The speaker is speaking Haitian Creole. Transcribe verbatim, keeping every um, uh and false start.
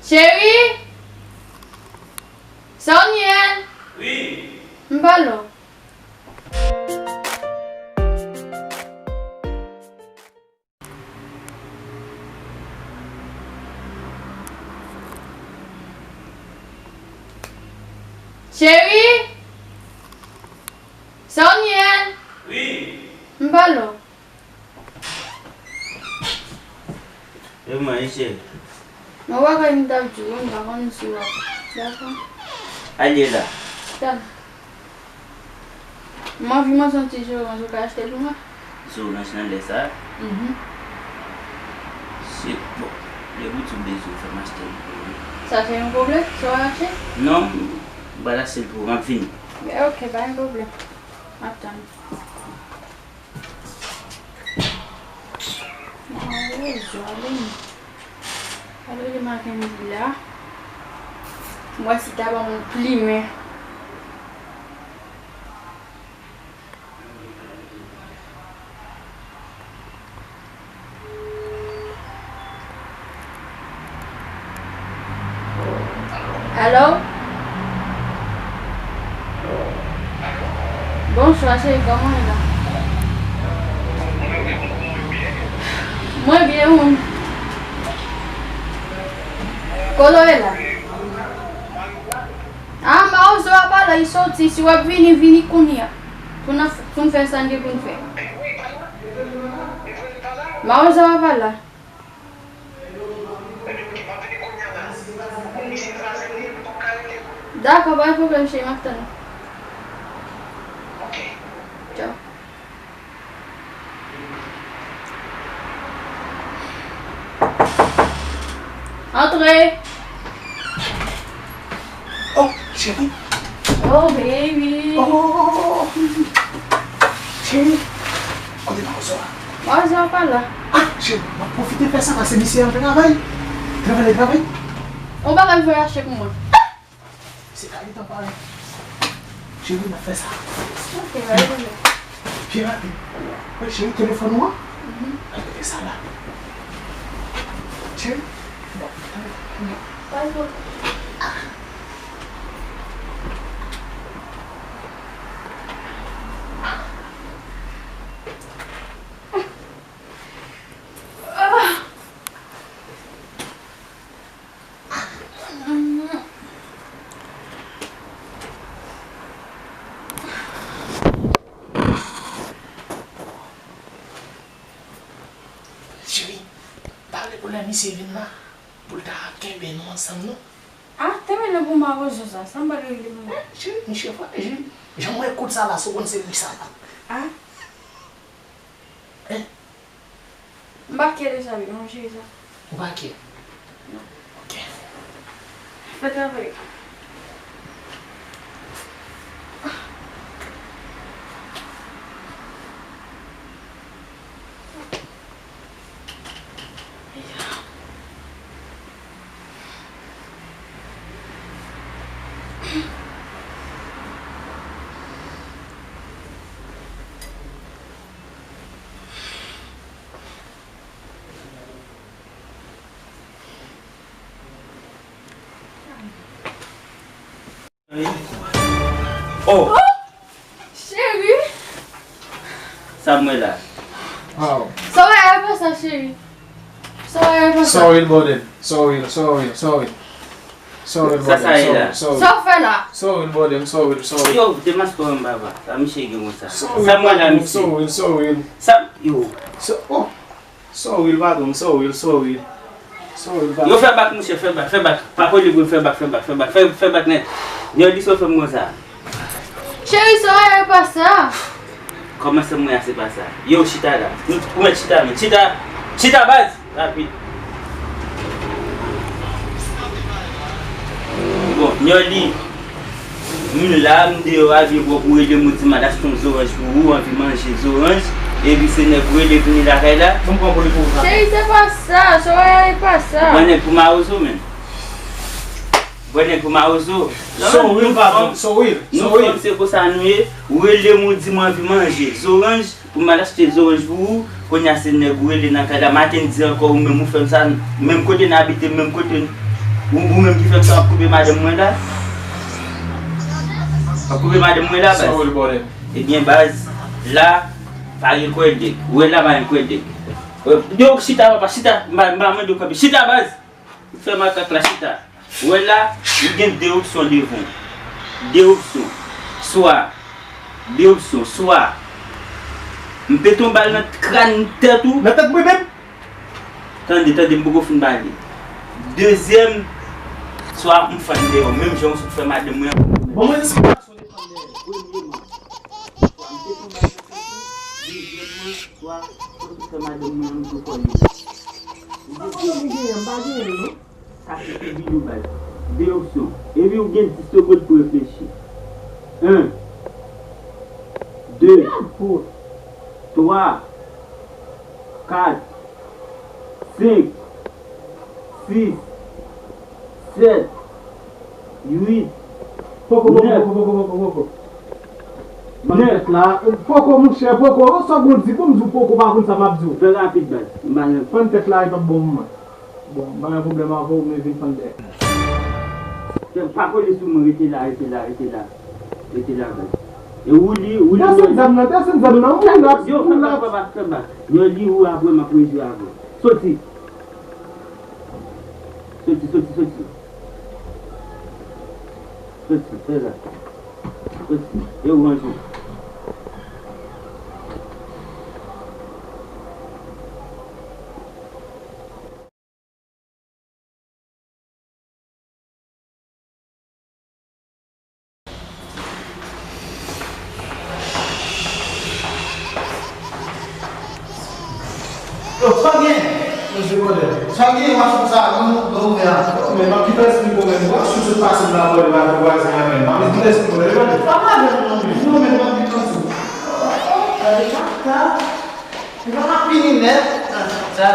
Cheri! Sa w ye? Wi. M pale w. Cheri! Sa w ye? Wi. M pale w. E mwen, e cheri. Mwen bagay m t ap di w, m pa konn si w ap dakò. Al ye la. Talè. M anvi manzè yon ti zoranj, ou ka achte l pou mwen? Zoranj nan lè sa a? Mhm. Se, bon, lè ou di w bezwen fè m achte l pou ou. Sa se yon pwoblèm? Sa w achte? Non, m pral achte l pou ou, m ap vini. Ok, pa gen pwoblèm. M ap tann. Mwen rezo a vini. Alò, demen maten m di la. Mwen si ta ban mwen plimen. Alo? Bonswa, cheri, kòman w ye la? Mwen byen, ou menm? Kote w ye la? A, mawozo a pa la, li soti. Si w ap vini, vini kounye a. Pou n, pou n fè sa n gen pou n fè. Mawozo a pa la. Dakò, pa gen pwoblèm, cheri, m ap tann ou. Tchaw. Antre! Oh, cheri! Oh, baby! Oh, cheri! Kote mawozo a? Mawozo a pa la. Ah, cheri, m ap pwofite fè sa paske misye an travay. Travay, travay. On bagay voye achte pou mwen. Se ka gentan pare. Cheri, n ap fè sa. Ok, pa gen pwoblèm. Byen rapid. Wi, cheri, telefòn ou an? Mhm. Ann rete sa la. Cheri, bon, pa gen pwoblèm. Cheri, pare pou lè misye vin la, pou l ta kenbe nou ansanm, non? Ah, te mennen pou mawozo sa, sa m pral regle pou mwen. Eh, cheri, misye frajil. Jan mwen kout sa la, si w konn se ri sa la. Ah. Eh. M pa kè de sa, wi, non, cheri, sa. Ou pa kè? Non. Ok. Fè travay. Oh! Cheri! Sa m wè la? Wow. Sa w wè a pa sa, cheri? Sa w wè a pa sa? Sorry, bòdèm. Sorry, sorry, sorry. Sorry, bòdèm. Sa sa ye la? Sorry. Sa w fè la? Sorry, bòdèm. Sorry, sorry. Yo, demaske w menm, papa. Sa misye gen konsa. Sa m wè la, misye. Sorry, sorry. Sa, yo. So, oh. Sorry, patwon, sorry, sorry. Sorry, patwon. Yo, fè bak, monchè, fè bak, fè bak. Pa kole pou l, fè bak, fè bak, fè bak, fè, fè bak nèt. Yo, di sa w fè m konsa. Cheri, sa w wè a pa sa. Kòman sa m wè a se pa sa. Yo, chita la. Ou mèt chita, men. Chita, chita, baz. Rapid. Bon, Nyòli. M la, m deyò a, vye bwòp, ou rele m, ou di m al achte yon zoranj pou ou, anvi manje zoranj, epi se nèg ou rele vini lakay la. Bon, m pran pou li pou ou, sa. Cheri, se pa sa, sa w wè a, e pa sa. Bwè nèg pou mawozo, menm. Bwè nèg pou mawozo. Sorry, patwon, sorry, sorry. Nou fanm, se konsa nou ye. Ou rele m, ou di m anvi manje zoranj. Pou m al achte zoranj pou ou, kounye a se nèg ou rele nan kay la, maten di ankò ou menm ou fè m sa, menm kote n abite, menm kote n, Ou, ou menm ki fè m sa, w ap koupe madanm mwen la? W ap koupe madanm mwen la, baz? Ebyen, baz, la, pa gen kwèdèk. Ou wè la, pa gen kwèdèk. Yo, chita, papa, chita. M pa, m pa mande w kanpe. Chita, baz! Ou fè makak la, chita. Ou wè la, ou gen de opsyon devan w. De opsyon. Swa, de opsyon. Swa, m pete yon bal nan kràn tèt ou. Nan tèt mwen menm? Tande, tande, m poko fin pale. Dezyèm, swa m fann dèyè w, menm jan w sot fè madanm mwen an. Bon, mwen esplikasyon de fann dèyè. Premyèman, swa m te fann dèyè. Dezyèmman, swa m sot fè madanm mwen an, m tou kòl li. Ou gen, ou gen, m pa genyen, non. Sa se figi nou, baz. De opsyon. Epi ou gen dis segonn pou reflechi. En, de, twa, kat, senk, sis, sèt, uit, nèf. Poko, poko, poko, poko, poko, poko. Ban m tèt la. Poko, monchè, poko. Sa w di pou m di w poko, pa konn sa m ap di w. Fè rapid, baz. M pa nan... Ban m tèt la, e p ap bon pou mwen. Bon, m pa gen pwoblèm avè w, men vin fann dèyè. Frè, pa kole sou mwen, rete la, rete la, rete la. Rete la, baz. E Wouli, Wouli. Desann zam nan, desann zam nan, relax, relax. Yo, fè bak, fè bak, fè bak. Yo, li ou apre, m ap rejwi avè w. Soti. Soti, soti, soti. Soti, fè la. Soti, e ou ranje. Yo, sa gen? Mesye Godè. Sa gen, machin sa, nou, nou ouvè a. Yo, men m ap kite espri pwoblèm, bwa, si w sot pase m la, bò, li pa vwazen an, men m ap kite espri pwoblèm, Godè. Pa pale, non, men. Non, men m ap kite espri. Gade, sa, sa. Li pa ka fini nèt. Sa.